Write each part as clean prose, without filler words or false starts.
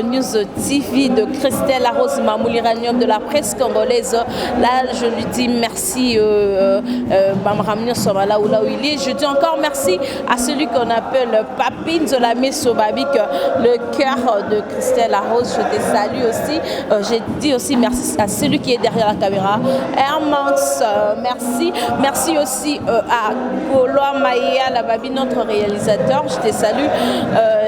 News TV de Christelle Rose Mamouliranium de la presse congolaise. Là, je lui dis merci, là où il est. Je dis encore merci à celui qu'on appelle Papine de la Messobabik, le cœur de Christelle Rose. Je te salue aussi. Je dis aussi merci à celui qui est derrière la caméra, Hermance. Merci. Merci aussi à Gaulois Maïa Lababi, notre réalisateur. Je te salue.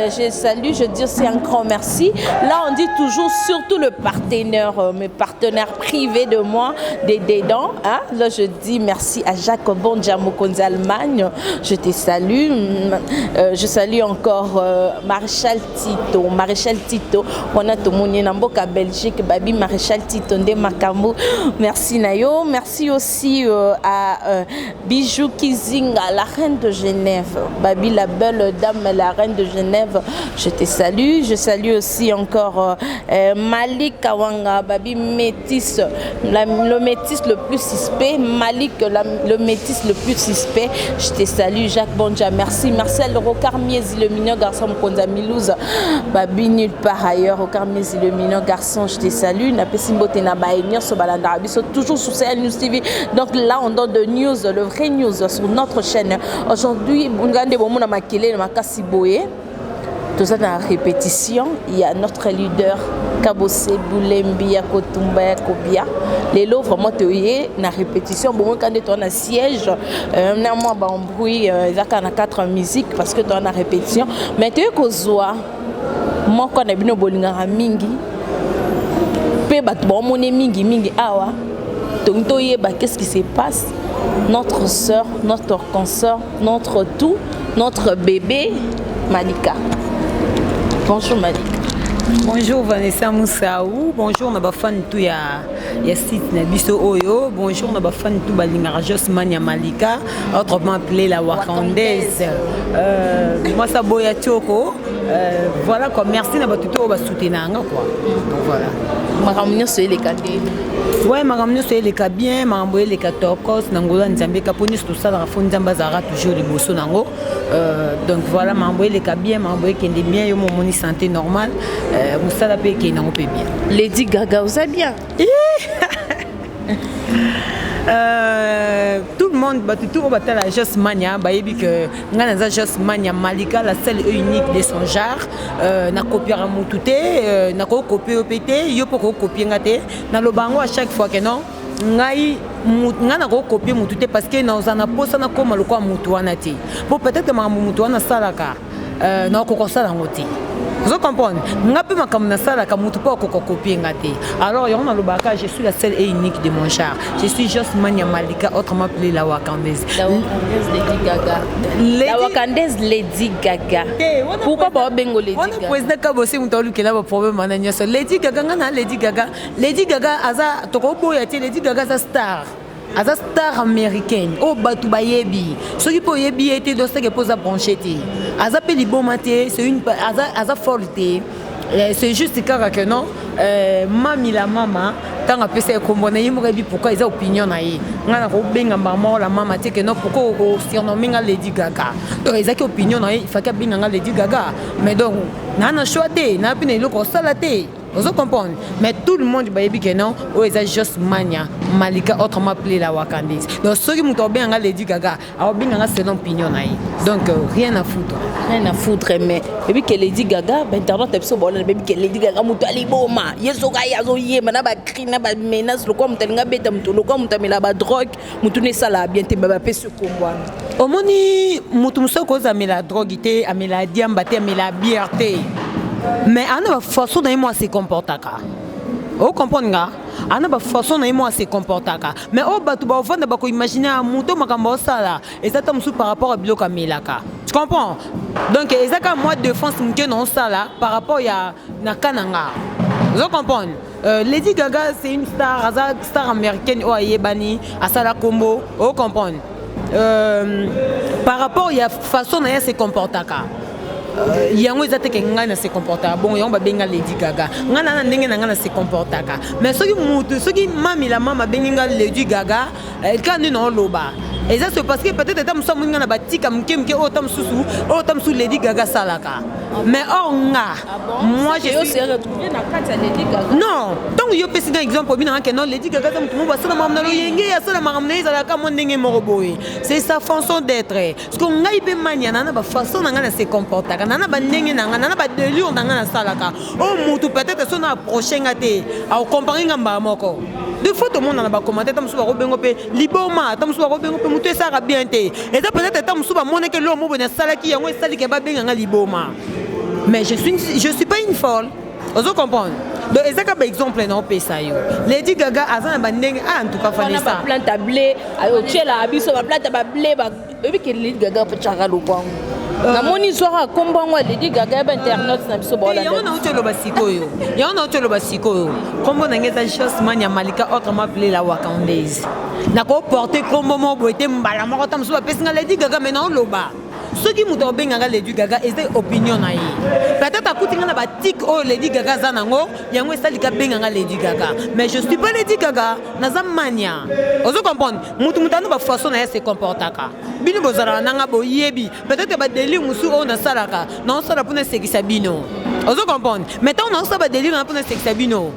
Je salue. Je dis aussi un grand merci. Là, on dit toujours, surtout le partenaire, mes partenaires privés de moi, des Dédans. Hein? Là, je dis merci à Jacques Bondia Mokonzi Allemagne. Je te salue. Je salue encore Maréchal Tito. Maréchal Tito. On a tout le monde Belgique. Babi Maréchal Tito Nde Makambo. Merci Nayo. Merci aussi à Bijou Kizinga, la reine de Genève. Babi, la belle dame, la reine de Genève. Je te salue. Je salue aussi encore Malik Kawanga, Babi Métis, le métis le plus suspect. Malik, le métis le plus suspect. Je te salue, Jacques Bonja. Merci. Marcel Rocard Miezi, le mignon garçon Mkonza Milouz. Babi, nulle part ailleurs. Rocard Miezi, le mignon garçon, je te salue. Napesi mbote na baye nyonso balanda biso toujours sur CL News TV. Donc là, on donne de news, le vrai news sur notre chaîne. Aujourd'hui, ngande bomona makele makasi boye. Tout ça dans la répétition, il y a notre leader Kabose Boulembi ya Kotumba ya Kobia. Lelo vraiment toye na répétition bon quand on a siège na moi ba embrouille ezaka na quatre musiques parce que toi na répétition mais toye kozwa moko na bino bolingaka mingi pe bato baomone mingi mingi awa donc toyeba qu'est-ce qui se passe. Notre sœur, notre consœur, notre tout, notre bébé Malika. Bonjour Malika. Bonjour Vanessa Moussaou, bonjour na ba fan tout ya site na biso oyo, bonjour na ba fan tout balingaka Josman ya Malika, autrement appelé la Wakandaise. Moi ça boya tchoko, voilà quoi, merci na ba tuto ba soutenir nga quoi. Donc voilà. Makambo nyonso eleka te. Ouais, makambo nyonso eleka bien, makambo eleka tokos na ngolo ya Nzambe ka po nyonso tosalaka fo Nzambe azalaka toujours liboso nango. Donc voilà, makambo eleka bien, makambo ekende bien, yo momoni santé normale, mosala mpe ekende nango mpe bien. Lady Gaga, oza bien? Tout le monde bato tout oyo batala Jos Mania bayebi que ngai naza Jos Mania Malika, la seule et unique de son genre. Nakopiaka motu te, nakokopie yo mpe te, yo mpo kokopie nga te. Naloba yango à chaque fois que non, ngai ngai nakokopie motu te parce que naza na posa nakóma lokola motu wana te, po peut-être makambo motu wana asalaka, nakoka kosala yango te. Ozo comprendre? Nga mpe makambo nasalaka, motu mpo akoka kopie nga te. Alors yango nalobaka, je suis la seule et unique de mon genre, je suis Jos Mania Malika, autrement appelé la Wakandaise. La Wakandaise Lady Gaga. La Wakandaise Lady Gaga. Pourquoi babengo Lady Gaga? Président Kabose moto alukela baproblème wana nyonso. Lady Gaga, nga na Lady Gaga, Lady Gaga aza, tokoboya te, Lady Gaga aza star, aza star américaine oyo bato bayebi. Soki mpe oyebi ye te, doseke mpo oza branché te. Aza mpe liboma te, c'est une aza folle te. C'est juste kaka que non, mami la mama ntango apesa ye kombo na ye moko ayebi pourquoi, eza opinion na ye. Ngai nakobenga mbama la mama te que non, pourquoi osurnomme nga Lady Gaga? Donc ezalaki opinion na ye, ifaki abenga nga Lady Gaga, mais donc naa na choix te, naa mpe na eloko osala te. Ozo comprendre? Mais tout le monde bayebi que non, oyo eza Jos Mania Malika, autrement appelé la Wakandaise. Donc soki moto abenganga Lady Gaga, abenganga selon opinion na ye. Donc rien à foutre. Rien à foutre, mais ebi que Lady Gaga, bainternet biso baolanda, bebi que Lady Gaga moto aliboma ye, soki aye azoyemba na bacri na bamenace lokola moto alinga beta moto, lokola moto amela badrogue, motu na esalaka bien te, bapesi kombo wana. Omoni, moto mosusu akoza amela drogue te, amela diamba te, amela bière te, mais ana bafaçon na ye mo ase comportaka. Ocomprendre nga? Ana bafaçon na ye mo ase comportaka, mais oyo bato baovanda bakoimagine ya moto makambo osala eza ta mosusu par rapport à biloko amelaka. Tu comprends? Donc eza kaka mwa défense moke na osala par rapport ya na ka na nga. Ozo comprendre? Lady Gaga, c'est une star, aza star américaine oyo ayebani, asala kombo. O comprendre? Par rapport ya façon na ye se comportaka, yango eza te ke ngai na se comportaka bongo yango babenga Lady Gaga. Ngai na ndenge na ngai na se comportaka, mais soki mutu, soki mami la mama abengi nga Lady Gaga, kaka nde naoloba. Eza c'est parce que peut-être ata mosusu amoni nga na batika moke moke oyo ta mosusu, oyo ta mosusu Lady Gaga asalaka, mais or nga, moi, je suis retrouvé na kati ya Lady Gaga. Non, ntango yo opesi nga exemple, obi nanga ke non, Lady Gaga aza motu moko asala makambo na loyenge, asala makambo na ye, ezalaka mwa ndenge moko boye, c'est sa façon d'être. Parce que ngai mpe mania na bafaçon na ngai na se comportaka na bandenge na ngai, na badélire na ngai nasalaka, oyo motu peut-être so na approche nga te, akocompare nga mbala moko. Des fois tomona na bacommentaire, ata mosusu bakobengo mpe liboma, ata mosusu bakobengo mpe motu esalaka bien te. Eza peut-être ata mosusu bamonaki eloko mo boye nasalaki, yango esaliki babenga nga liboma, mais je suis pas une folle. Ozo comprendre? Donc eza kaka baexemple na opesa yo. Lady Gaga aza na bandenge, ah, en tout cas. Vanessa, baplante ya blé otielaka biso, baplante ya bablé, oyebi ke Lady Gaga mpe tiaka lokwango. Namoni zwaka kombo yango ya Lady Gaga ya bainternet na biso. Yango nauti oloba sikoyo, yango nauti oloba sikoyo. Kombo na ngai eza Josman ya Malika, autrement appelé la Wakandaise. Nakoporte kombo moko boye te mbala moko. Ta mosusu bapesi nga Lady Gaga, mais naoloba, soki moto abenganga Lady Gaga, eza opinion na ye. Peut-être akuti nga na batike oyo Lady Gaga aza nango, yango esalika abenganga Lady Gaga, mais je suis pas Lady Gaga, naza mania. Ozo comprendre? Mutu ano bafaçon na ye se comportaka. Bino bozalaka nanga, boyebi peut-être badélire mosusu oyo nasalaka, naosala mpona esekisa bino. Ozo comprendre? Mais ntango naosala badélire na mpona esekisa bino,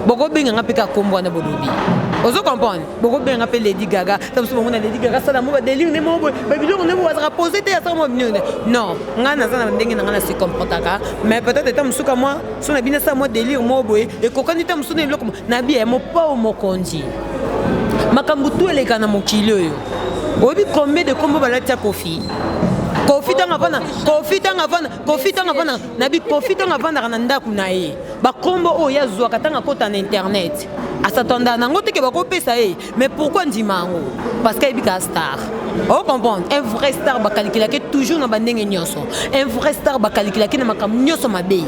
bokobenganga mpe kaka kombo wana bolobi. Ozo comprendre? Bokobenganga mpe Lady Gaga. Ta mosusu bomona Lady Gaga asala mo badélire nde moko boye, babiloko nde mo bazaka pose te, asala mo bino. Non, ngai naza na ndenge na ngai na se comportaka, mais peut-être eta mosusu ka mwa so na bino asala mwa délire moko boye, ekokani ta mosusu na eloko na bi ya mopao mokonzi. Makambo tu eleka na mokili oyo. Oyebi combien de kombo balati ya Kofi? Kofi ntango avanda, Kofi ntango avanda, Kofi ntango avanda nabi, Kofi ntango avandaka na ndako na ye, bakombo oyo ye azwaka ntango akota na internet, asatanda nango teke bakopesa ye. Mais pourquoi ndima yango? Parce que ayebi kaka star. Ocomprendre? Un vrai star, bakalikilaki toujours na bandenge nyonso. Un vrai star, bakalikilaki na makambo nyonso mabe.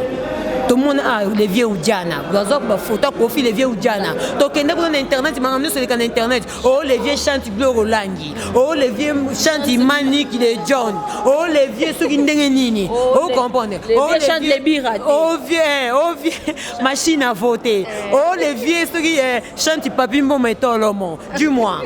Tomona, ah, le vieux Udiana, bazwa bafoto ya Kofi, le vieux Udiana. Tokende kuna na internet, makambo nyonso eleka na internet. Oh, le vieux chante Gloire Olangi, oh, le vieux chante Maniki de John, oh, le vieux soki ndenge nini. Oh, comprendre? Oh, chante les bira. Oh vieux, oh vieux machine à voter, oh, le vieux soki chante Papi Mboma etolomo. Du moins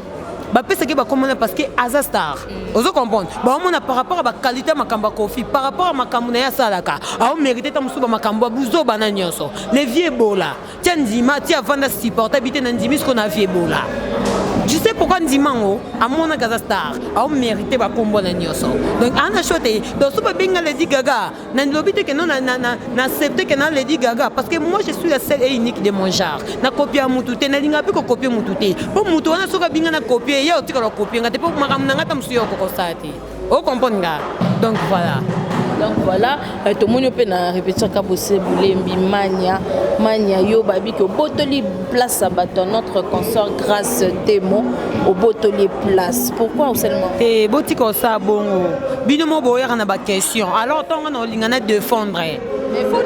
bapesaki bakomona parce que aza star. Ozo comprendre? Baomona par rapport à baqualité ya makambo ya Kofi, par rapport à makambo na ye asalaka, aomérite ta mosusu bamakambo ya buzoba na nyonso. Le vieux Ebola tia ndima tia avanda supporta bi te na ndimi siko na vieux Ebola. Je sais pourquoi ndima yango, amonaka aza star, aomérite bakombo na nyonso. Donc ana sho te. Donc so babenga Lady Gaga, nalobi te ke non, na accepte ke na Lady Gaga, parce que moi, je suis la seule et unique de mon genre. Nakopia mutu te, nalingaka mpe kokopie mutu te, mpo mutu wana soki abinga na kopie ye, otikala kopie nga te, mpo makambo na nga ta mosusu ye okokosala te. Ocomprendre nga? Donc voilà. Donc voilà, tomoni mpe na répétition Kabose Bulembi mania mania yo babiki obotoli place ya bato, notre consort Grâce Temo, obotoli place. Pourquoi seulement? Te, botika osala bongo. Bino mo boyaka na baquestion, alors ntongo na olinga na défendre,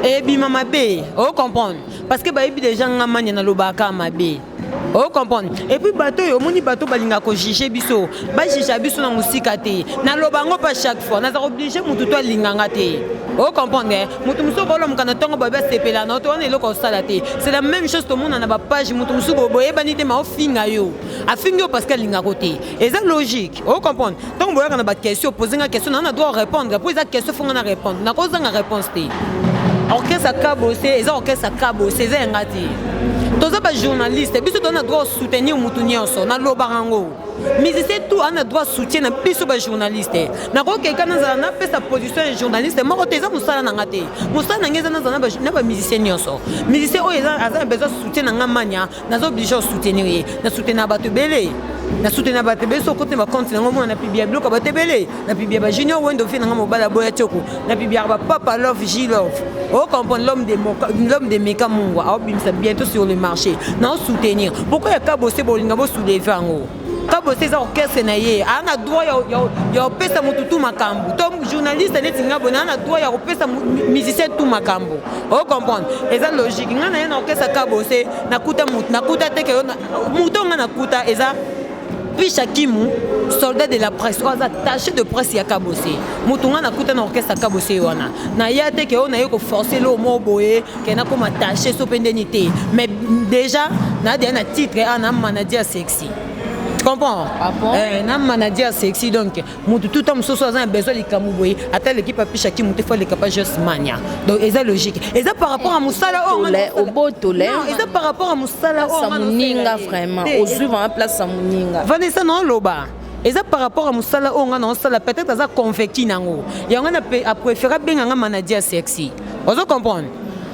ebima mabe. Ocomprendre? Parce que bayebi déjà nga mania nalobaka mabe. Ocomprendre? Et puis bato oyo omoni, bato balingaka kojuge biso, bajuge biso na mosika te. Naloba yango mpa chaque fois, naza oblige motu to alinganga te. Ocomprendre? Motu mosusu okolamuka na ntongo, babi asepela na to wana, eloko osala te. C'est la même chose tomona na bapage, motu mosusu boyebani te, ma ofinga yo, afingi yo parce que alingako te. Eza logique. Ocomprendre? Ntango boyaka na baquestion, opose nga question, naa na droit répondre, po eza question, fonga na répondre, nakozanga réponse te. Orchestre Kabose eza orchestre Kabose, eza yanga te. Toza bajournaliste, biso toza na droit soutenir mutu nyonso. Nalobaka yango, musicien tout aza na droit soutien na biso bajournaliste. Nakokeka nazala napesa position ya journaliste moko te, eza mosala na nga te. Mosala na nga eza nazala na bamusicien nyonso. Musicien oyo aza na besoin soutien na nga mania, naza oblige osoutenir ye. Nasoutenir bato ebele, nasoutenir bato ebele. So okoti na bacompte nango, omona na publia biloko ya bato ebele. Na publia bajunior Wendo, fi nanga mobali aboya tioko, na publiaka bapapa Love J Love. Ocomprendre? L'homme de Meka Mungwa aobimisa bientôt sur le marché, naosoutenir. Pourquoi ya Kabose bolinga bosouleve yango? Kabose eza orchestre na ye, aa na droit ya kopesa motu tu makambo. To journaliste neti nga boye, naa na droit ya kopesa musicien tu makambo. Ocomprendre? Eza logique. Nga na ye na orchestre Kabose, nakuta motu, nakuta te ke motu oyo nga nakuta eza Pisha Kimu, soldat de la presse oyo aza attaché de presse ya Kabose. Motu nga nakuta na orchestre Kabose wana, naya te ke oyo naye koforce lo mo boye ke nakoma attaché so mpe ndeni te. Mais déjà naa deya na titre a na manager ya sexy. Comprends? Ah bon? Eh, na manager sexy, donc motu tuta mosusu aza na besoin likambo boye, ata l'équipe apishaki motu, faut aleka pa Jos Mania. Donc eza logique, eza par rapport à mosala oyo nga Obotole, naosala. obotole. Non, eza par rapport à mosala oyo Place ya nga moninga naosala ye. vraiment. Te, Ozwi vraiment place ya moninga. Vanessa, naoloba, eza par rapport à mosala oyo nga naosala. Peut-être aza convaincu nango, yango na apréféré abenganga manager sexy. Ozo comprendre?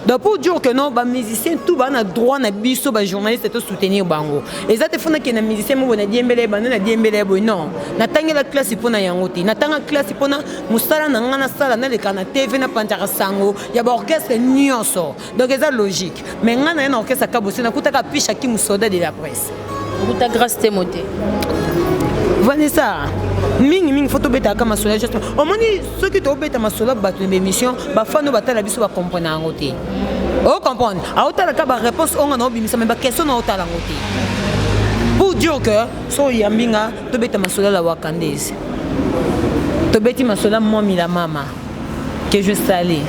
Donc pour dire que non, bamusicien tout baa na droit na biso bajournaliste tosoutenir bango. Eza te fo nakende na musicien moko na diembele banda na diembele boye. Non, natangela classe mpo na yango te. Natanga classe mpona mosala na nga, nasala, naleka na TV, napanzaka sango ya baorchestre nyonso. Donc eza logique. Mais nga na ye na orchestre Kabose, nakutaka Pishaki, mosoda de la presse. Okuta Grâce Temo te? Vanessa, mingimingi faut tobetaka masolo ya juste. Omoni, soki tobeta masolo ya bato na baémission, bafani oyo batala biso bacomprendre yango te. Ocomprendre, aotalaka baréponse oyo nga na obimisa, mais baquestion na otala yango te. Pour dire que so oyambi nga, tobeta masolo ya la Wakandese, tobeti masolo ya Mwami la Mama que je salue.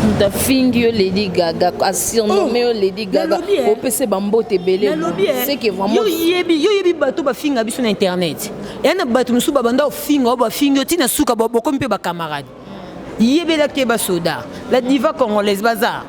Moto afingi yo Lady Gaga, asurnommé yo Lady Gaga. Nalobi, eh. Opesa bambote ebele. Nalobi, eh. C'est que vraiment Yo yebi, yo yebi bato bafinga biso na internet. Eya na bato mosusu babanda kofinga oyo, bafingi yo ntina suka, bokomi mpe bacamarade. Yebelaki ye, basoda la diva congolaise baza.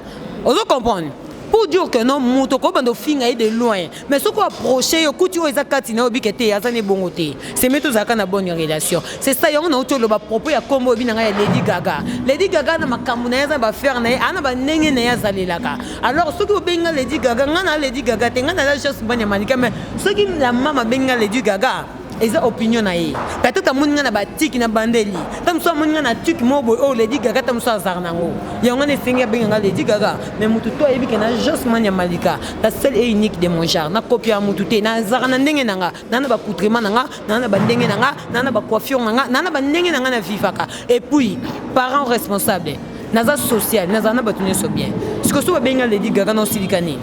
Ozo comprendre? Pour dire que non, moto okobanda ofinga ye de loin, mais soki oapproche ye, okuti oyo eza kati na yo, obike te, aza na ebongo te. Seme tozalaka na bonne relation, c'est ça. Yango nauti oloba propos ya kombo oyebi na ngai ya Lady Gaga. Lady Gaga na makambo na ye, aza na baaffaire na ye, aa na bandenge na ye azalelaka. Alors soki obengi nga Lady Gaga, ngai na Lady Gaga te, ngai naza Jos Mbanya Malika. Mais soki la mama abengi nga Lady Gaga, eza opinion na ye. Peut-être amoni nga na batiki na bandeli, ta mosusu amoni nga na tuke moko boye oyo Lady Gaga, ta mosusu azalaka nango, yango wana esengi abenga nga Lady Gaga. Mais motu to ayebi ke na Jos Mania Malika, la seule et unique de mon genre. Nakopia ya motu te, nazalaka na ndenge na nga, naa na baaccoutrement na nga, naa na bandenge na nga, naa na bacoiffure na nga, naa na bandenge na nga na vivaka. Et puis parent responsable, naza social, nazala na bato nyonso bien. Sikoyo so babenga Lady Gaga, na osilika nini?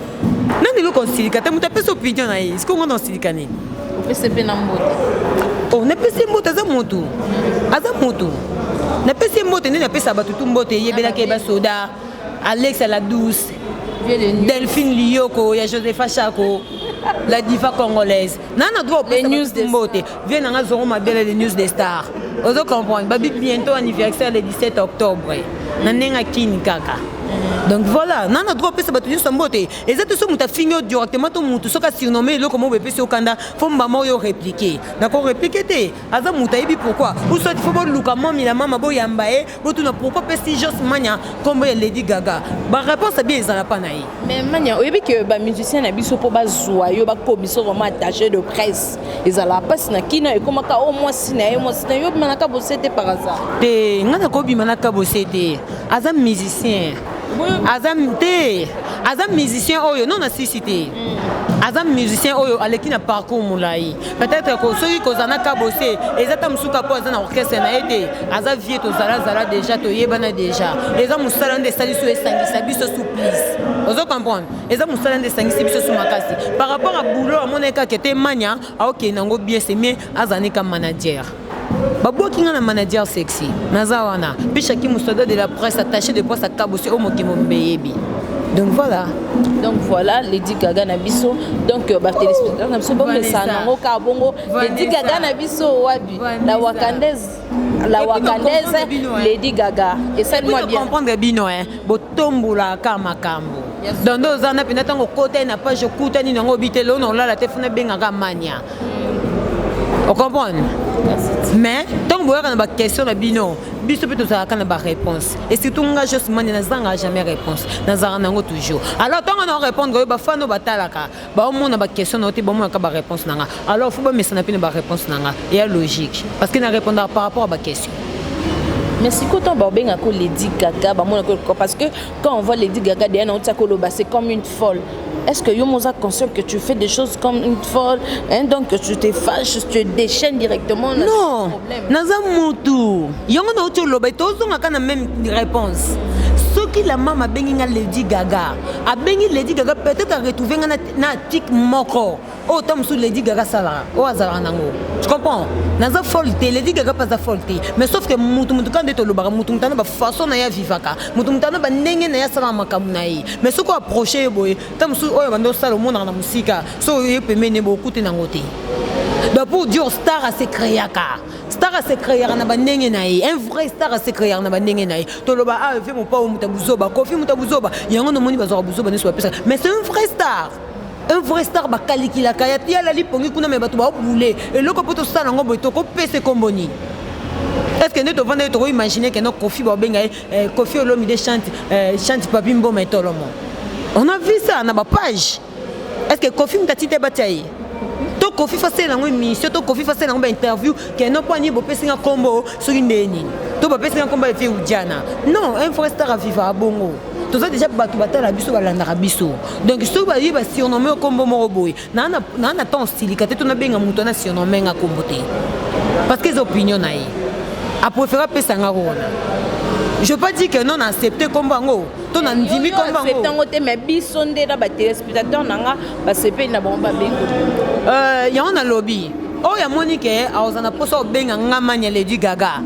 Nani eloko osilika te? Moto apesa opinion na ye, sikoyo nga na osilika nini? Opesa mpe na mbote. Oh, napesi ye mbote, aza motu, aza motu, napesi ye mbote. Nde napesa bato tu mbote, eyebelaki ye, basoda Alex la douce, Delphine Liyoko ya Josepha Chako, la diva congolaise. Na na droit Les news des mbote vie nanga Zoro Mabele, les news des stars. Ozo comprendre? Babi bientôt anniversaire le 17 octobre na ndenge akini kaka. Donc voilà, na na droit opesa bato nyonso mbote. Eza te so moto afingi yo directement to motu soki asurnomme eloko moko epesi okanda, faut mbama oyo répliquer. Nakorépliquer te, aza moto ayebi pourquoi. Ou soit faut boluka Mami na Mama, boyamba ye, botuna pourquoi pesi Jos Mania nkombo ya Lady Gaga. Baréponse abi ezala mpa na ye. Mais Mania, oyebi ke bamusicien na biso, mpo bazwa yo, bakomisa vraiment attaché de presse, ezalaka mpasi na kina. Ekomaka o mwasi na ye, mwasi na ye obimanaka bose te par hasard? Te, ngai nakobima na Kabose te. Aza musicien, aza te, aza musicien oyo non, nasisi te. Aza musicien oyo aleki na parcours molai. Peut-être soki kozala na Kabose eza ta mosuka, mpo aza na orchestre na ye te. Aza vie, tozalazala déjà, toyebana déjà. Eza mosala nde esali so, esangisa biso su plus. Ozo comprendre? Eza mosala nde esangisi biso su makasi par rapport à boulot. Amonaki kaka te Mania aokende yango bien, c'est mieux azala nika manager. Babwaki nga na manager sexy, naza wana Pishaki, mosoda de la presse, attaché de presse Akabose oyo mokili mobimba. Donc voilà. Donc voilà, Lady Gaga na biso. Donc batéléspectateur na biso bomesana nango kaka bongo. Lady Gaga na biso wabi la Wakandaise, la Wakandaise Lady Gaga, esali-moi bien. Comprendre bino, botombolaka makambo. Donc nde oza na mpenza ntango okota na page, okutani nango, obi te lelo na olala te, funa ebengaka Mania. Ocomprendre? Mais ntango boyaka na baquestion na bino, biso mpe tozalaka na baréponse. Et surtout nga Jos Mania, nazangaka jamais réponse, nazalaka nango toujours. Alors ntango na répondre oyo, bafani oyo batalaka baomona baquestion na yo te, baomonaka baréponse na nga. Alors faut bamesana mpe na baréponse na nga, eya logique, parce que na répondaka par rapport à baquestion. Mais sikoyo ntango babengaka Lady Gaga, bamonaka, parce que quand on voit Lady Gaga deya na otia koloba, c'est comme une folle. Est-ce que yo moza conscient que tu fais des choses comme une folle, hein? Donc tu te fâches, tu te déchaînes directement? Non, naza mutu. Yango nauti oloba, tozongaka na même réponse. Soki la mama abengi nga Lady Gaga, abengi Lady Gaga, peut-être aretrouve nga na tic moko oyo ta mosusu Lady Gaga asalaka, oyo azalaka nango. Tu comprends? Naza folle te, Lady Gaga mpe aza folle te. Mais sauf que mutu mutu kaka nde tolobaka, mutu mutu ana bafaçon na ye avivaka, mutu mutu ana bandenge na ye asalaka makambo na ye. Mais soki oapproche ye boye, ta mosusu oyo bando osala, omonaka na mosika. So oye pembeni, boye okute nango te. Donc pour dire, star ase créaka, star ase créaka na bandenge na ye. Un vrai star ase créaka na bandenge na ye. Toloba ah, ve mopao, moto ya buzoba, Kofi moto ya buzoba, yango nomoni bazwaka buzoba nyonso bapesaka, mais c'est un vrai star. Un vrai star bakalikilaka ya ti alali pongi kuna, me bato baobule eloko mpo tosala yango boye. Tokopesa ekombo nini? Est ce que nde tovanda ye, tokoimagine ke no Kofi baobenga ye Kofi Olomide chante, chante Papi Mboma etolomo? On a vu ça na bapage. Est ce que Kofi moto ati te batia ye to Kofi fasela yango émission, to Kofi fasela yango bainterview ke no mpo ani bopesinga nkombo soki nde nini, to bapesinga nkombo efe Udiana? Non, un vrai star aviva bongo. Toza déjà bato batala biso, balandaka biso. Donc soki baye basurnomme nkombo moko boye, naa na temps osilika te, to nabenga moto wana surnomme nga nkombo te, parce que eza opinion na ye, apréféré apesanga wana. Je pas dire que non, na accepté nkombo yango to na ndimi nkombo yango yango te, mais biso nde na batéléspectateur na nga basepeli na bango babengo. Yango nalobi, oyo amoni ke akozala na mposa obenga nga Mania Lady Gaga,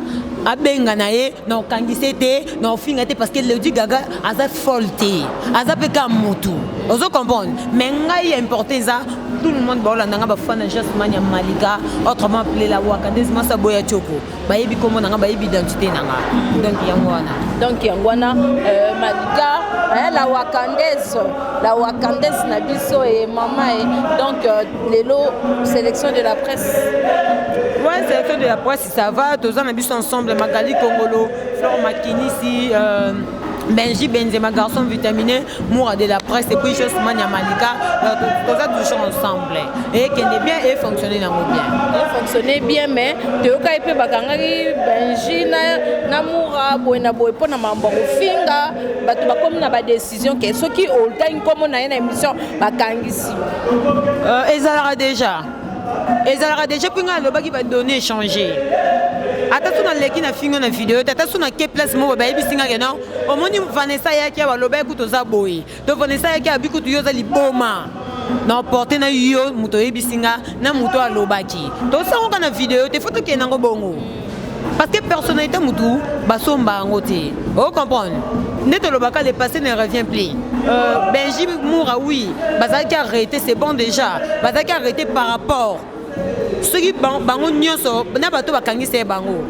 abenga na ye, na okangisa te, na ofinga te, parce que Lady Gaga aza folle te, aza mpe ka motu, ozo comprendre. Mais ngai importe eza tout le monde baolanda nga, bafana Jasmine ya Malika, autrement appelé la Wakandaise, mwasi aboya tioko, bayebi kombo na nga, bayebi identité na nga. Donc yango wana. Donc yango wana, Malika, la Wakandaise, la Wakandaise na biso e mama e. Donc lelo sélection de la presse? Ouais, sélection de la presse, ça va. Toza na biso ensemble, Magali Kongolo, Flore Makinisi, Benji Benzema, garçon vitaminé, Moura de la presse, et puis Josman Malika, toza toujours ensemble. Et qui est bien et fonctionner nango bien. Fonctionner bien, mais toyoka mpe bakangaki Benji na Moura boye na boye mpo na mambo kofinga bato. Bakomi na badécision ke soki otangi nkombo na ye na émission, bakangisi. Ezalaka déjà, ezalaka déjà mpe ngai alobaki badonnées échangé. Ata so naleki na fingo na video te, ata so nake place moko, bayebisi nga ke non, omoni Vanessa ayaki awa, aloba kutu oza boye, to Vanessa ayaki abi kutu yo oza liboma. Na porte na yo, moto oyebisi nga na moto alobaki, tosango ka na video te, fo tokende yango bongo, parce que personnalité motu basomba yango te, ocomprendre. Nde tolobaka, le passé ne revient plus. Benji Moura, oui, bazalaki arrêté, c'est bon déjà, bazalaki arrêté par rapport soki bango nyonso na bato bakangisa ye bango,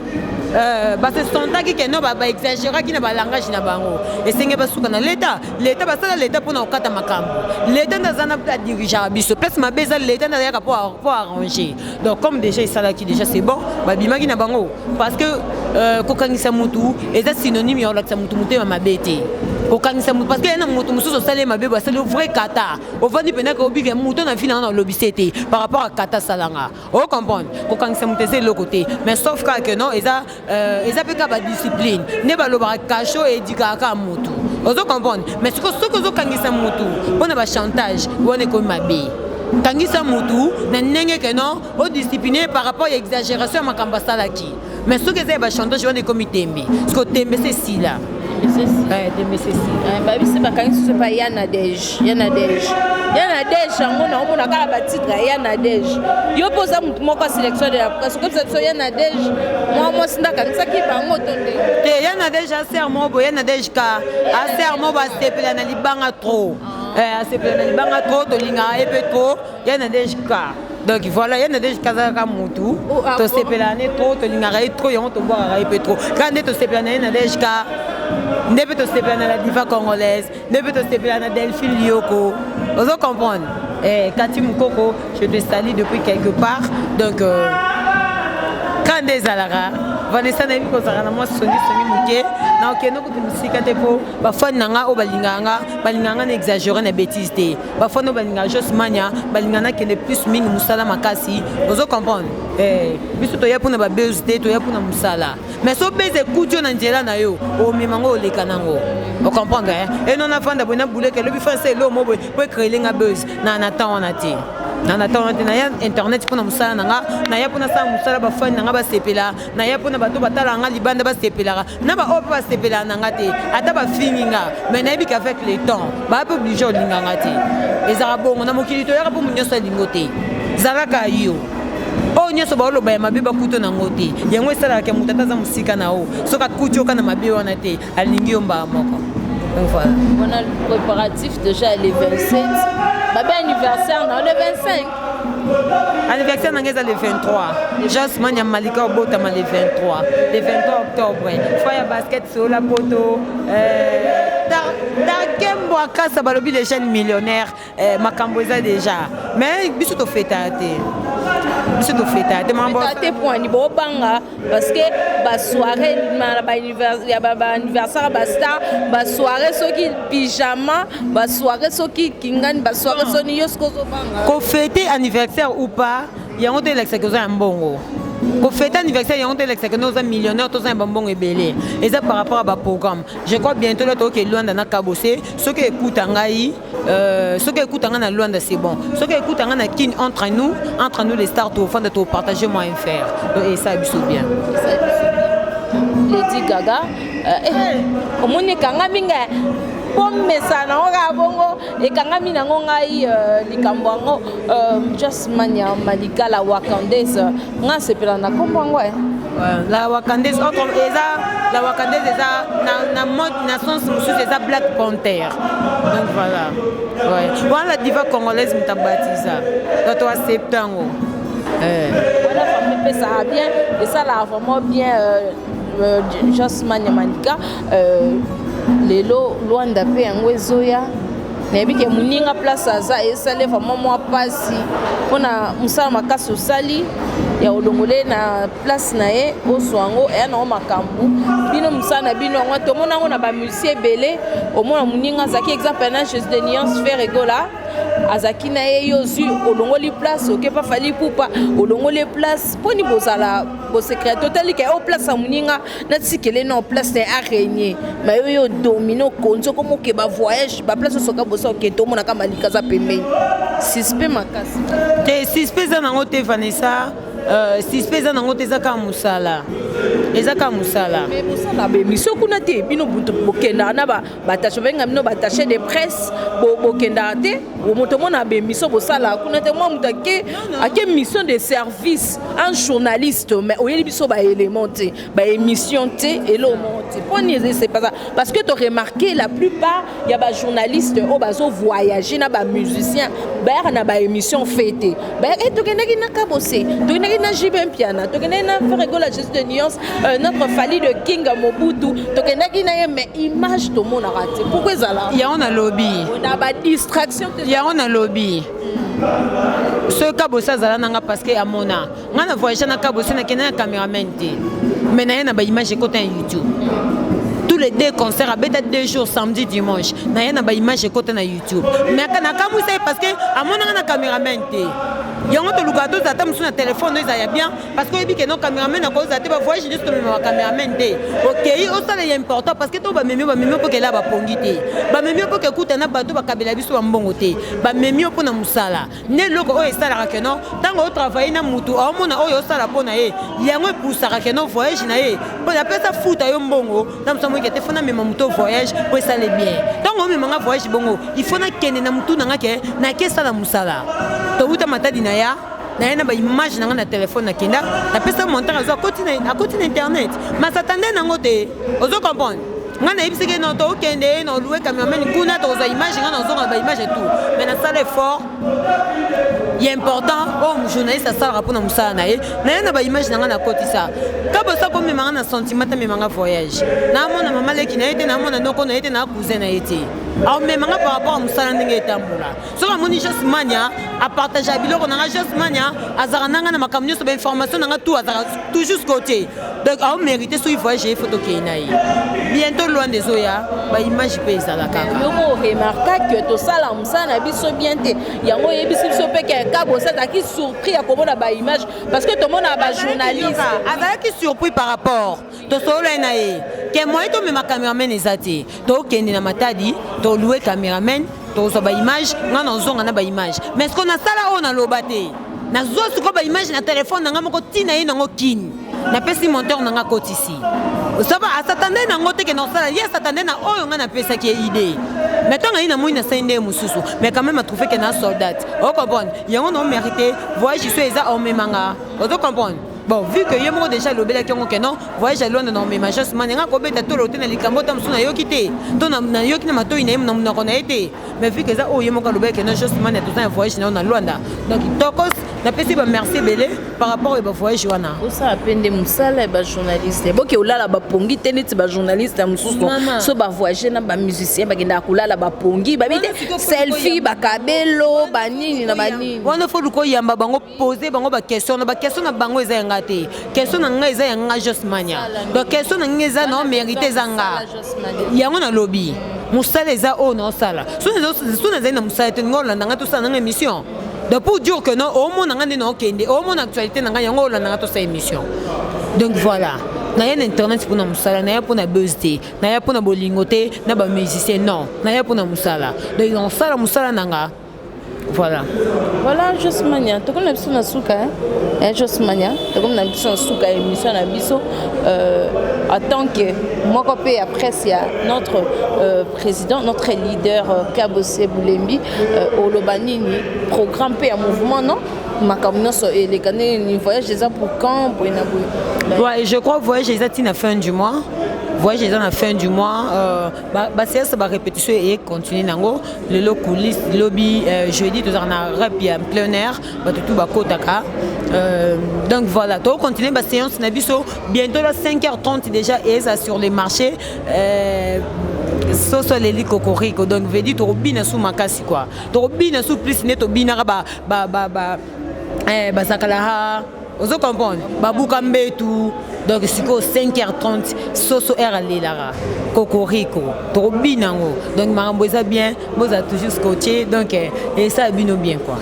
base sentaki ke no baexagéraki na balangage na bango, esenge basuka na leta. Leta basala leta mpona kokata makambo. Leta nde aza na adirigeaka biso. Place mabe eza, leta nde azalaka po arranger. Donc comme déjà esalaki déjà, c'est bon, babimaki na bango, parce que kokangisa mutu eza synonyme ya kolakisa mutu motema mabe te. Kokangisa mutu parce que ye na motu mosusu osali ye mabe, basali vrai kata, ovandi mpendaka obika moto na vi nanga na olobise te par rapport à kata asalanga, ocomprendre. Kokangisa moto eza eloko te, mais sauf kaka ke non, eza mpe kaka badiscipline nde balobaka, cachot edikaka kaka motu, ozo comprendre. Mais sikoyo soki ozokangisa motu mpona bachantage, wana ekomi mabe. Kangisa motu na ndenge ke non, odiscipline par rapport ya exagération ya makambo asalaki, mais soki eza ya bachantage, wana ekomi tembe. Siko tembe se esila, tembe se esila. Babisi bakangi susu epai ya Nadege, ya Nadege, ya Nadege. Yango naomona kaka batitre ya Nadege. Yo mpo oza motu moko ya sélection de la presse, okobisa biso ya Nadege mwa mwasi nde akangisaki bango to ndenge? Te, ya Nadege aser moko boye, ya Nadege ka aser moko basepela na libanga trop, asepela na libanga trop, tolingaka ye mpe trop, ya Nadege ka. Donc voilà, ye Nadege kazalaka mutu tosepelaka ne trop, tolingaka ye trop, yango tobwakaka ye mpe trop. Kaka nde tosepela na ye Nadege ka, nde mpe tosepela na la diva congolaise, nde mpe tosepela na Delphine Lioko, ozo comprendre. Kati Mokoko, je te salue depuis quelque part. Donc ka nde ezalaka. Vanessa, nayebi kozalaka na mwa songisongi moke, na okende kutu mosika te, mpo bafani na nga oyo balingaka nga, balingaka nga na exagéré na bétise te. Bafani oyo balingaka Josmania, balingaka nakende plus mingi mosala makasi, ozo comprendre. Biso toya mpona babese te, toya mpona mosala. Mais so bese ekuti yo na nzela na yo, omema yango, oleka nango, ocomprendre. Eno nafanda boye nabuleka elobi fansa elo mo boye po ecréele nga buse na temps wana te, na temps wana te. Naya internet mpona mosala na nga, naya mpona sala mosala, bafani na nga basepela, naya mpona bato batalaka nga libanda basepelaka, na baoyo mpe basepelaka na nga te, ata bafingi nga, mais nayebi qu'avec le temps baa mpe obligé olinga nga te. Ezalaka bongo na mokili, toyaka mpo nyonso alingo te. Zalaka yo, oyo nyonso baoloba ya mabe bakuta nango te. Yango esalaka moto ata aza mosika na yo, soki akuti yoka na mabe wana te, alingi yo mbala moko. Donc voilà. On a le préparatif déjà le 27, babe anniversaire na le 25. Anniversaire na ngai eza le 23. Jos Mania Malika obotama le 23. Le 23 octobre. Fois ya basket sola poto. Tarkembo akasa balobi les jeunes millionnaires. Makambo eza déjà. Mais biso tofeta te. Biso tofeta te mambo. Te point ni bobanga parce que ba soirée na ba ya ba anniversaire ba star, ba soirée soki pyjama, ba soirée soki kingani, ba soirée soni yo siko ozobanga. Kofêter anniversaire ou pas, yango te elakisaki oza ya mbongo. Kofêter anniversaire yango te elakisaki nde oza millionnaire to oza ya bambongo ebele. Eza par rapport à baprogramme. Je crois bientôt là tokoke Lwanda na Kabose. Soki ekuta ngai, soki ekuta ngai na Lwanda, c'est bon. Soki ekuta ngai na Kin, entre nous les stars, tofanda, topartage moyen faire. Donc esala biso bien. Lady Gaga, omoni ekangami ngai mpo mesana nango kaka bongo, ekangami nango ngai likambo yango. Jos Mania Malika la Wakandaise, nga asepela na nkombo yango. La Wakandaise, eza la Wakandaise, eza na mode, na sens mosusu eza Black Panther. Donc voilà, ouais. Wana la diva congolaise moto abatiza, donc toaccepte yango. Wana vraiment epesaka bien, esalaka vraiment bien. Jos Mania Malika, lelo Lwanda mpe yango ezoya. Nayebi ke moninga place aza esali vraiment mwa mpasi mpona mosala makasi osali ya olongole na place na ye, ozwa yango eya nango makambo. Bino mosala na bino yango tomona yango na bamusicien ebele. Omona moninga azalaki, exemple na Jésus de Nuance, Ferre Gola azalaki na ye, yo ozwi, olongoli place, oke pa Fally Ipupa, olongoli place. Mponi bozala bosecret, totali ke o place ya moninga natikele na place na ye arégner, ma yo yo domine, okonzi, okoma oke bavoyage, baplace osoka bosa oke, tomonaka Malika aza pembeni, suspect makasi. Te, suspect eza nango te, Vanessa. Suspect eza nango te, eza kaka mosala, eza kaka mosala. Mais bosala baémission kuna te. Bino bokendaka na baattaché, babenga bino baattaché de presse, bokendaka te. Moto omona baémission bosalaka kuna te. Mwa moto ake mission de service, un journaliste, mais oyeli biso baélément te, baémission te, eloko moko te. Mponi c'est pas ça, parce que toremarqué la plupart ya bajournaliste oyo bazovoyage na bamusicien bayaka na baémission fe te. Bayaka: tokendaki na Kabose, tokendaki na JB Mpiana, tokendaki na Ferre Gola, Jésus de Nuance, notre Fally de King Mobutu, tokendaki na ye, mais image tomonaka te. Pourquoi ezala? Yango nalobi. Na badistraction te. Yango nalobi, soki Kabose azala nanga, parce que amona nga na voyage na Kabose, nakende na caméraman te, mais naye na baimage ekota ya YouTube. Tous les deux concerts abeta 2 jours, samedi, dimanche, naye na baimage ekota na YouTube. Mais nakamwisa ye parce que amonanga na caméraman te. Yango tolukaka tozala ata mosusu na telefone oyo ezala ya bien, parce que oyebi ke no caméraman akozala te. Bavoyage nyonso tomema bacameraman te. Okei osala ya important, parce que to bamemi, bamemi mpo kela bapongi te, bamemi mpo kekuta na bato bakabela biso bambongo te, bamemi yo mpo na mosala. Nde eloko oyo esalaka ke no ntango otravaille na mutu, aomona oyo osala mpo na ye, yango epusaka ke no voyage na ye mpo apesa futa yo mbongo na mosu amoki te. Fo namema moto voyage mpo esale bien. Ntango omemanga voyage bongo, il faut nakende na motu na nga ke nake esala mosala. Towuta Matadi na ya naye na baimage na nga na telefone, nakenda, napesa monteur, azwa, akoti na internet masata nde nango te. Ozo comprendre nga? Nayebisaki no tokende na oluwe cameraman kuna, tokozwa image, nga nazonga na baimage et tout. Mais nasala effort ya important oyo journaliste asalaka mpona mosala na ye. Naye na baimage na nga, nakotisa. Kabosa komemanga na sentiment, amemanga voyage, naamona mama leki na ye te, naamona noko na ye te, naa cousin na ye te. Aomemanga par rapport ya mosala ndenge etambola. Soki amoni Jos Mania apartage ya biloko na nga, Jos Mania azalaka na nga na makambo nyonso, bainformation na nga tout, azalaka toujours côté. Donc aomérite soki voyage ye, faut tokei na ye. Bientôt Lwanda ezoya, baimage mpe ezala kaka. Yo mo remarqua ke tosala mosala na biso bien te. Yango oyebisi biso mpe ke Kabose azalaki surpris ya komona baimage, parce que tomona bajournaliste. Azalaki surpris par rapport tosolola ye na ye ke moye tomema cameraman eza te. Tokende na Matadi, tolue cameraman, tozwa baimage, nga nazonga na baimage. Mais ce que nasala oyo naloba te, nazwa sikoyo baimage na telefone na nga moko, ntina ye nango kini, napesi monteur na nga, akotisi. Saba asatande nango te ke nasala ye, asatande na oyo ngai napesaki ye idée. Mais ntango ayi namoni nasali nde mosusu, mais quand même atrouve ke na soldate. Ocomprendre? Yango na omérite voyage so eza omemanga. Ozo comprendre? Bon, vu que ye moko déjà alobelaki yango ke non, voyage ya Luanda na omema Josmania, nga kobeta tolo te na likambo ta mosusu nayoki te to nayoki na matoi na ye, na monoko na ye te. Mais vu que eza oyo ye moko alobelaki ke non, Josmania, toza na voyage na yo na Luanda, donc tokos napesi bamerci ebele par rapport ya bavoyage wana. Osala mpe nde mosala ya bajournaliste, boke olala bapongi te neti bajournaliste ya mosusu. Mama. So bavoyage na bamusicien, bakendaka kolala bapongi, babi te. Wana sikoyo Selfie, bakabelo banini na banini. Wana faut luka oyamba bango, pose bango baquestion. Na baquestion na bango eza yanga te. Question na ngai eza ya nga Josmania. Donc question na ngai eza na mérite, eza nga yango nalobi. Mosala eza oyo naosala. So nazali na mosala te, nga olanda ngai tosala nanga émission. Donc pour dire que non, omona ngai nde naokende, omona actualité na ngai yango, olanda ngai tosala émission. Donc voilà, naya na internet mpona mosala, naya mpona buzz te, naya mpona bolingo te na bamusicien, non, naya mpona mosala. Donc nasala mosala na nga, voilà. Voilà, Josmania, tokomi na biso na suka, hein? Josmania, tokomi na biso na suka ya émission na biso. En tant que moko mpe ya presse ya notre président, notre leader Kabose Bulembi, oloba nini? Programme mpe ya mouvement, non, makambo nyonso eleka ndenge nini? Voyage eza pour quand, boye na boye? Ouais, je crois voyage eza ntina fin du mois. Voyage eza na fin du mois. Baséance, barépétition eye continue nango lelo, coulisse lobi, jeudi tozalaka na rep ya plein air, bato tu bakotaka. Donc voilà, tokocontinue baséance na biso bientôt la 5h30 déjà eza sur les marchés. Soso aleli kokoriko, donc veut dire tokobina su makasi quoi, tokobina su plus nde tobinaka ba bazakala ozo comprendre, babuka mbetu. Donc sikoyo 5h30, soso air alelaka kokoriko, tokobina yango. Donc makambo eza bien, bozala toujours scotché. Donc esala bino bien quoi,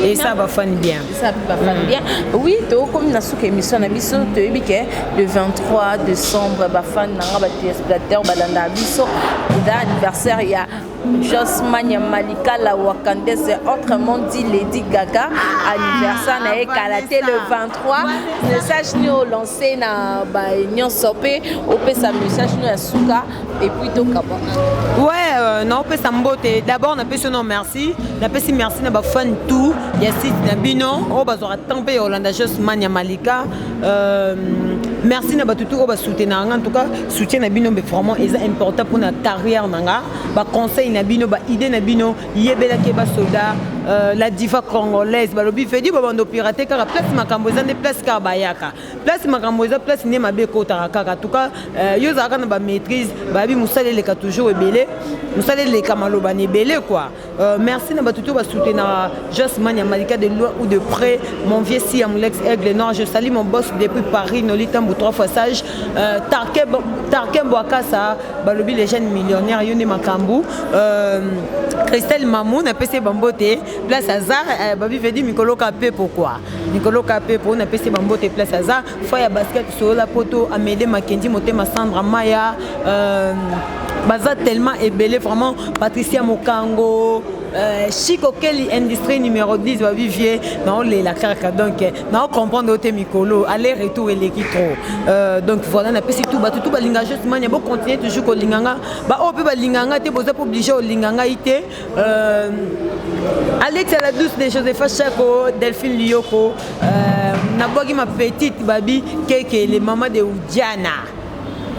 esala bafani bien. Ça bafani bien, oui. Tokomi na suka émission na biso. Toyebi ke le 23 décembre, bafani nanga, batéléspectateur balandaka biso, eza anniversaire ya Josmania Malika la Wakandese, autrement dit Lady Gaga. Anniversaire na ye kala te, le 23. Message ni olancé na banyonso mpe opesa message no ya suka et puis tokabwana. Ouais, naopesa mbote d'abord, napesi yo merci, napesi merci na bafan tout ya site na bino oyo bazwaka temps mpe ya olanda Josmania Malika. Merci na bato tout oyo basoutenaka nga. En tout cas, soutien na bino vraiment eza important mpona carrière na nga. Baconseil na bino, baidée na bino, yebelaki basoda. La diva congolaise balobi fedi babando pirate kaka place makambo eza nde place kaka bayaka, place makambo eza, place nde mabe ekotaka kaka. En tout cas, yo ozalaka na bamaîtrise, bayebi mosala eleka toujours ebele, mosala eleka maloba na ebele quoi. Merci na bato to basoutenaka Josmania Malika de loin ou de près. Mon vieux Siam Lex Aigle Noir, je salue mon boss depuis Paris, Noli Tambu trois fois sage, Tarkem Bwakasa, balobi les jeunes millionnaires, yo nde makambo. Christelle Mamou, napesi bambote place aza. Babi vedi mikolo ka pe, pourquoi mikolo ka pe po, napesi bambote place aza. Foi ya basket, solola poto, Amédée Makendi, motema, Sandra Maya, baza tellement ebele vraiment. Patricia Mokango, Chico Kelly Industrie numéro 10, babi vie naolela kaka. Donc naocomprendre oyo te, mikolo aller retour eleki trop. Donc voilà, napesi tout bato tout balinga Josmania, bocontinue toujours kolinga nga. Baoyo mpe balinga nga te, boza mpe obligé olinga ngai te. Alex à la douce de Josepha Chako, Delphine Lioko, nabwaki ma petite babi Keke, les mamans de Udiana.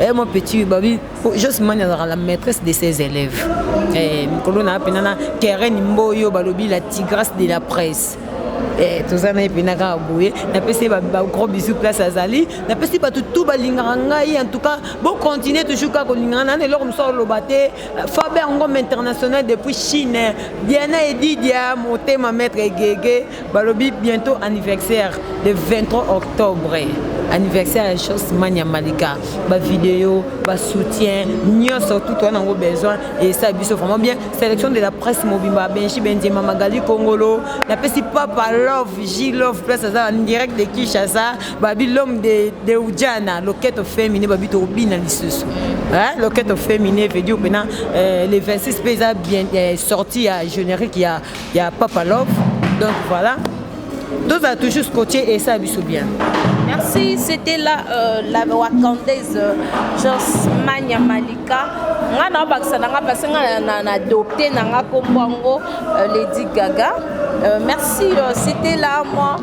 Eh, mon petit babi Josmani azalaka la maîtresse de ses élèves. Eh, mikolo na mpena na Keren Mboyo, balobi la tigresse de la presse. Eh, toza na ye mpena kaka boye. Napesi ye bagros bisou place azali. Napesi bato tout balingaka ngai. En tout cas, bocontinue toujours kaka kolingaka nana. Eloko mosusu oloba te. Faber Ngombe international depuis Chine, Diana Edidia motema, maître Egege, balobi bientôt anniversaire le 23 octobre, anniversaire ya Josmania Malika. Bavideo, basoutien nyonso tout wana yango besoin esala biso vraiment bien. Sélection de la presse mobimba, Benji Bendiema, Magali Kongolo, napesi Papa Love, J Love place aza en direct de Kinshasa, babi l'homme de Ujana, loketo féminin, babi tokobina lisusu. Loketo féminin veut dire mpena le 26 mpe eza bien sorti ya générique ya Papa Love. Donc voilà, tozala toujours scotché et esala biso bien. Merci, c'était là la Wakandaise Josmania Malika. Nga na bakisa na nga parce nga na adopté na nga kombo yango Lady Gaga. Merci, c'était là moi,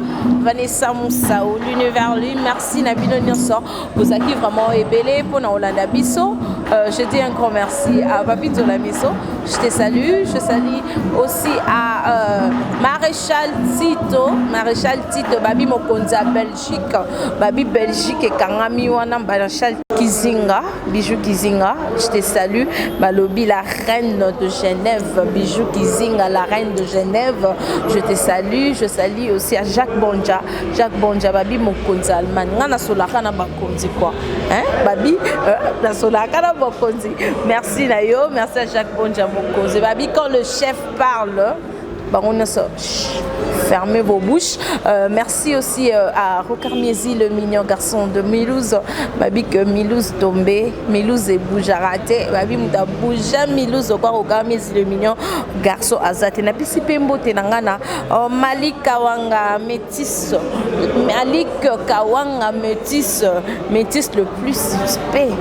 Vanessa Moussaou, l'univers lui. Merci na bino nyonso. Vous vraiment ebele pour na Hollanda biso. Je dis un grand merci à Papi Zola Miso. Je te salue. Je salue aussi à Maréchal Tito. Maréchal Tito, Babi Mokonza, Belgique. Babi Belgique et Kangami wana Maréchal Kizinga, Bijou Kizinga, je te salue. Balobi, la reine de Genève, Bijou Kizinga, la reine de Genève, je te salue. Je salue aussi à Jacques Bonja, Jacques Bonja, Babi Mokonza Allemagne. Nga nasolaka na bakonzi quoi. Hein? Babi, nasolaka na bakonzi. Merci na yo, merci à Jacques Bonja Mokonzi. Babi, quand le chef parle, bango nyonso, fermez vos bouches. Merci aussi à Rocard Miezi, le mignon garçon de Milouz. Babi que Milouz tombé, Milouz et Boujarate. Babi muta bouja Milouz quoi Rocard Miezi, le mignon garçon azate. Na pisi pembo te nangana. Oh, Malik Kawanga métis. Malik Kawanga métis, métis le plus suspect.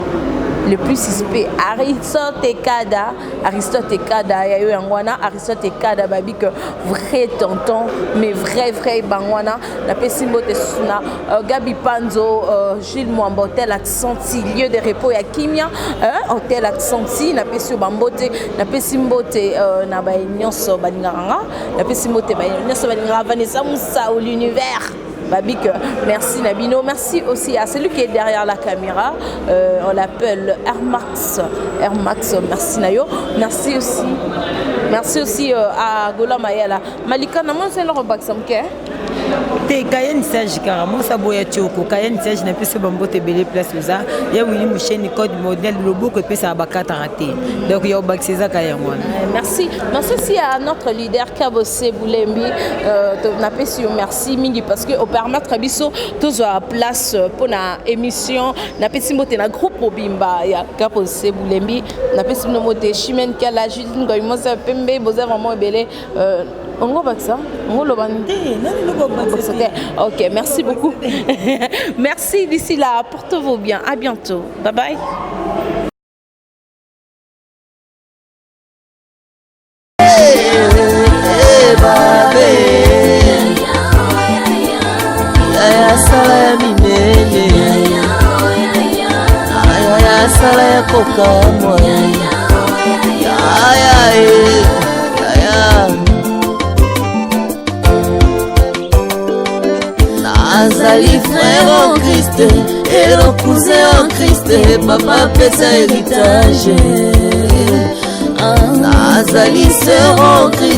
Le plus suspect, Aristote Ekada, Aristote Ekada, ya yo yango wana, Aristote Ekada, babi que vrai tonton, mais vrai vrai bangwana, na pesi mbote suna, Gabi Panzo, Gilles Mwamba, hôtel Accenti, lieu de repos ya Kimia, hein, hôtel Accenti, na pesi bambote, na pesi mbote na ba nyonso balingaka nga, na pesi mbote ba nyonso balingaka Vanessa Moussa ou l'univers. Babik, merci Nabino, merci aussi à celui qui est derrière la caméra, on l'appelle Air Max, Air Max, merci Nayo, merci aussi à Gola Mayala. Malika, na moi c'est le Robax, ok? Te Kayeni Sage kaka mosa boya tioko Kayeni Sage na biso bambote ebele place oza ya Wili Musheni code modèle loboko epesaka bakataka te donc ya obakisa ezaka yango wana. Merci, merci aussi à notre leader Kabose Boulembi, napesi yo merci mingi parce que opermettre biso tozwa place mpona émission. Napesi mbote na groupe mobimba ya Kabose Boulembi, napesi bino mbote, Chimene Kala, Judith Ngoi Mosa Pembe, boza vraiment ebele. Ongo bakisa ongo loba nini? Te nani eloko obakisa te. Ok, merci beaucoup. Merci, d'ici là, portez-vous bien. À bientôt. Bye bye. Babe yaya sala ya minene yaya sala ya kokamwa yaya e yaya nazali frère en Christ et le cousin en Christ, papa apesa héritage, nazali sœur en Christ.